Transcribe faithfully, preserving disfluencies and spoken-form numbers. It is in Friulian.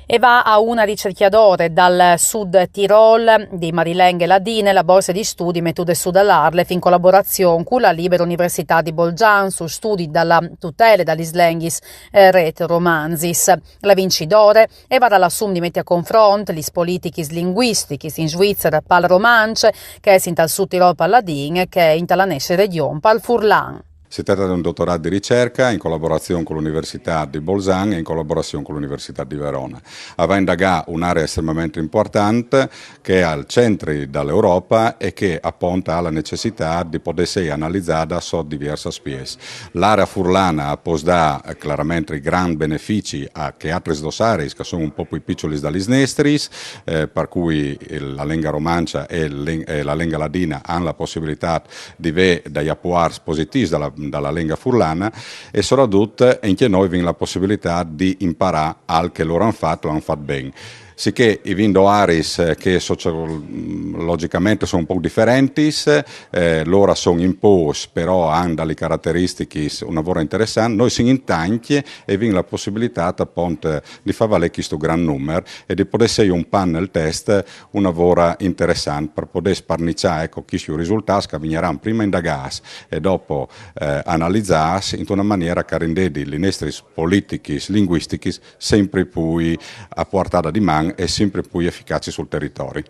E va a una ricercjadore dal Sud Tirol di marilenghe ladine la borse di studi mettude su dall'Arlef in collaborazione con la Libera Università di Bolzan su studi dalla tutele dallis lenghis eh, ret romanzis. La vincidore e va dall'assum di mettere a confronto lis politichis linguistichis in Svizzera pal romance che è in tal Sud Tirol pal ladin che è in tal anesse region pal furlan. Si tratta di un dottorato di ricerca in collaborazione con l'Università di Bolzan e in collaborazione con l'Università di Verona. Aveva indagato un'area estremamente importante che è al centro dell'Europa e che appunto ha la necessità di poter essere analizzata su diverse spese. L'area furlana ha posto chiaramente i grandi benefici a che altri dossaris che sono un po' più piccoli dagli snestris, eh, per cui la lingua romancia e, e la lingua ladina hanno la possibilità di avere dai appuars positivi dalla, dalla lingua furlana e soprattutto anche noi abbiamo la possibilità di imparare al che loro hanno fatto, l'hanno fatto bene. Sicché i vindoaris che sociologicamente sono un po' differenti, eh, loro sono in pos, però hanno delle caratteristiche una vora interessante, noi siamo in tanti e abbiamo la possibilità appunto di far valere questo gran numero e di poter essere un panel test una vora interessante per poter sparniciare ecco, questi risultati che vegneranno prima indagati e dopo eh, analizzati in una maniera che rendedi le nostre politiche linguistiche sempre più a portata di mano e sempre più efficaci sul territorio.